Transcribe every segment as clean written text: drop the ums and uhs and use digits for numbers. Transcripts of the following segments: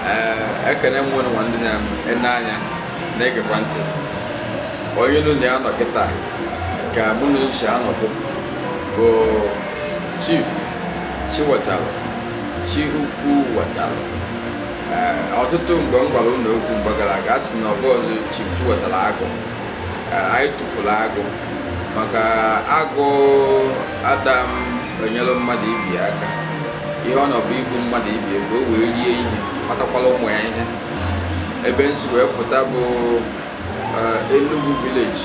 Ee, ekene m nwere nwa ndị na-ene anya na-egekwa ntị. Onye nụ na ya nọ kịta ka mụ na uche anọbụ bụ Chief Chiwetalụ Chi Ukwu Wetalụ. Ee, ọtụtụ mgbe m gwara unu okwu mgbe gara aga, a sị na ọ bụ ọzọ Chief Chiwetalụ Agụ. Ee, anyị tụfuru agụ maka agụ adam enyere mmadụ ibi aka. Ihe ọ nọ bụ igbu mmadụ ibi ka o wee rie ihe, kpatakwala ụmụ ya ihe. Ebe nsi wee pụta bụ Enugu village,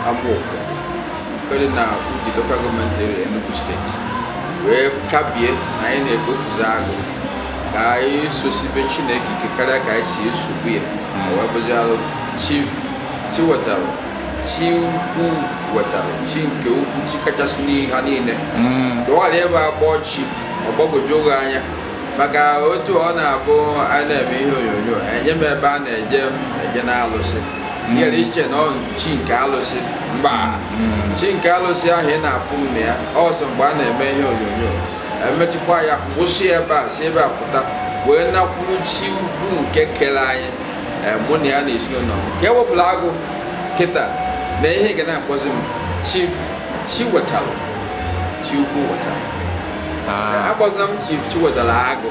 Amaokwe, nke dị na Udi Local Government Area, Enugu Steeti, wee kabie na anyị na-ekpofuzi agụ ka anyị sosibe Chineke ike karịa ka anyị si esogbu ya. O wee bụzialụ Chief Chiwetalụ Chi Ukwu Wetalụ, chi nke ukwu, chi kachasị n'ihe niile, ka ọ ghara ebe akpọ chi ọgbagwoju oge anya, maka otu ọ na-abụ a na-eme ihe onyonyo enye m ebe a na-eje m eje na alụsị nyere iche na ọ chi nke alụsị mba, chi nke alụsị ahụ ị na-afụ m na ya ọsọ. Mgbe a na-eme ihe onyonyo, emechikwa ya, kwụsị ebe a, si ebe a pụta wee nakwuru chi ukwu nke kere anyị. Ee, mụ na ya na ezinụlọ m ka ewepụrụ agụ kịta na ihe ga na-akpọzi m Chief Chiwetalụ Chi Ukwu Wetalụ. Akpọzina m Chief Chiwetalụ Agụ.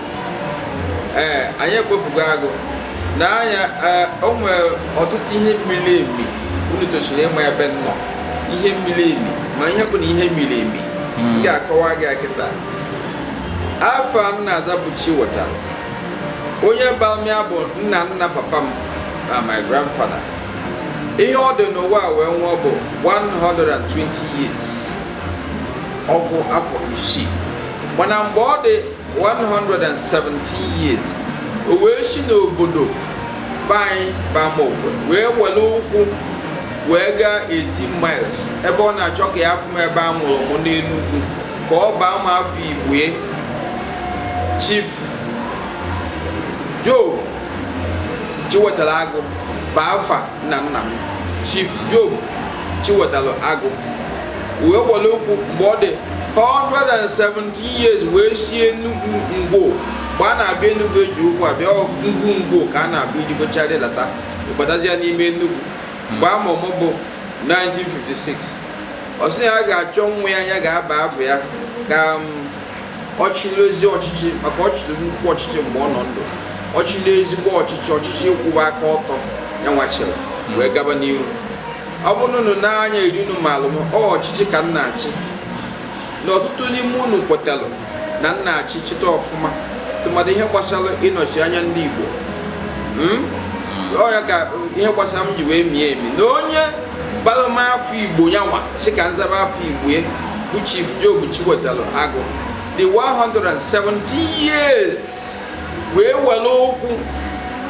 Ee, anyị ekpofugo agụ n'anya. Ee, o nwere ọtụtụ ihe miri emi unu tosiri ịma ebe m nọ, ihe miri emi, ma ihe bụ na ihe miri emi m ga-akọwa gị kịta. Afọ a nna aza bụ Chiwetalụ. Onye balmịa bụ nna nna papa m na my grandfather. Ihe ọ dị n'ụwa wee nwụọ bụ 120 years, 60 afọ, mana mgbe ọ dị 117 years, o wee si n'obodo be anyị bụ Amaokwe wee were ụkwụ wee gaa 18 miles ebe ọ na-achọ ka ya afụ m ebe a mụrụ m n'Enugwu, ka ọ baa m afọ Igbo. Chief Job Chiwetalụ Agụ bụ afa nna nna m. Chief Job Chiwetalụ Agụ wee were ụkwụ mgbe ọ dị 117 years wee si Enugwu Ngwo. Mgbe a na-abịa Enugwu, eji ụkwụ abịa ngwu ngwo ka a na-abịa iji gochara lata ịbatazi ya n'ime Enugwu. Mgbe a mụrụ m bụ 1956. Ọ sị ya ga-achọ nwa ya, ya ga-aba afọ ya ka ọ chịrị ezi ọchịchị, maka ọ chịrị nnukwu ọchịchị mgbe ọ nọ ndụ. Ọ chịrị ezigbo ọchịchị, ọchịchị ịkwụba aka ọtọ ya nwachiri wee gaba n'iru. Ọ bụrụ na unu n'anya eri unu malụ m, ọ ọchịchị ka m na-achị, na ọtụtụ n'ime unu kwetalụ na m na-achị chịta ọfụma, tụmadụ ihe gbasara ịnọchi anya ndị Igbo. Ọ ya ka ihe gbasara m ji wee mie emi na onye bara m afọ Igbo ya nwa si ka nzaba afọ Igbo ya bụ Chief Job Chiwetalụ Agụ the 170 years wee were ụkwụ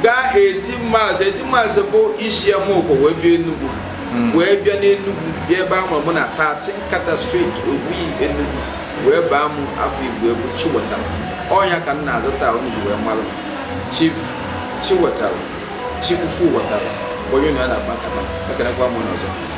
gaa 18 miles. 18 miles bụ isi Amaokwe wee bịa Enugu, wee bịa n'Enugu, bịa ebe a mụrụ mụ na 13 Carter Street, Ogui, Enugu, wee baa m afọ Igbo egwu Chiwetalụ. Ọnya ka m na-azụta unu ji wee malụ Chief Chiwetalụ Chi Ukwu Wetalụ, onye unu ya na-akpa nkata. Ekenekwa m unu ọzọ.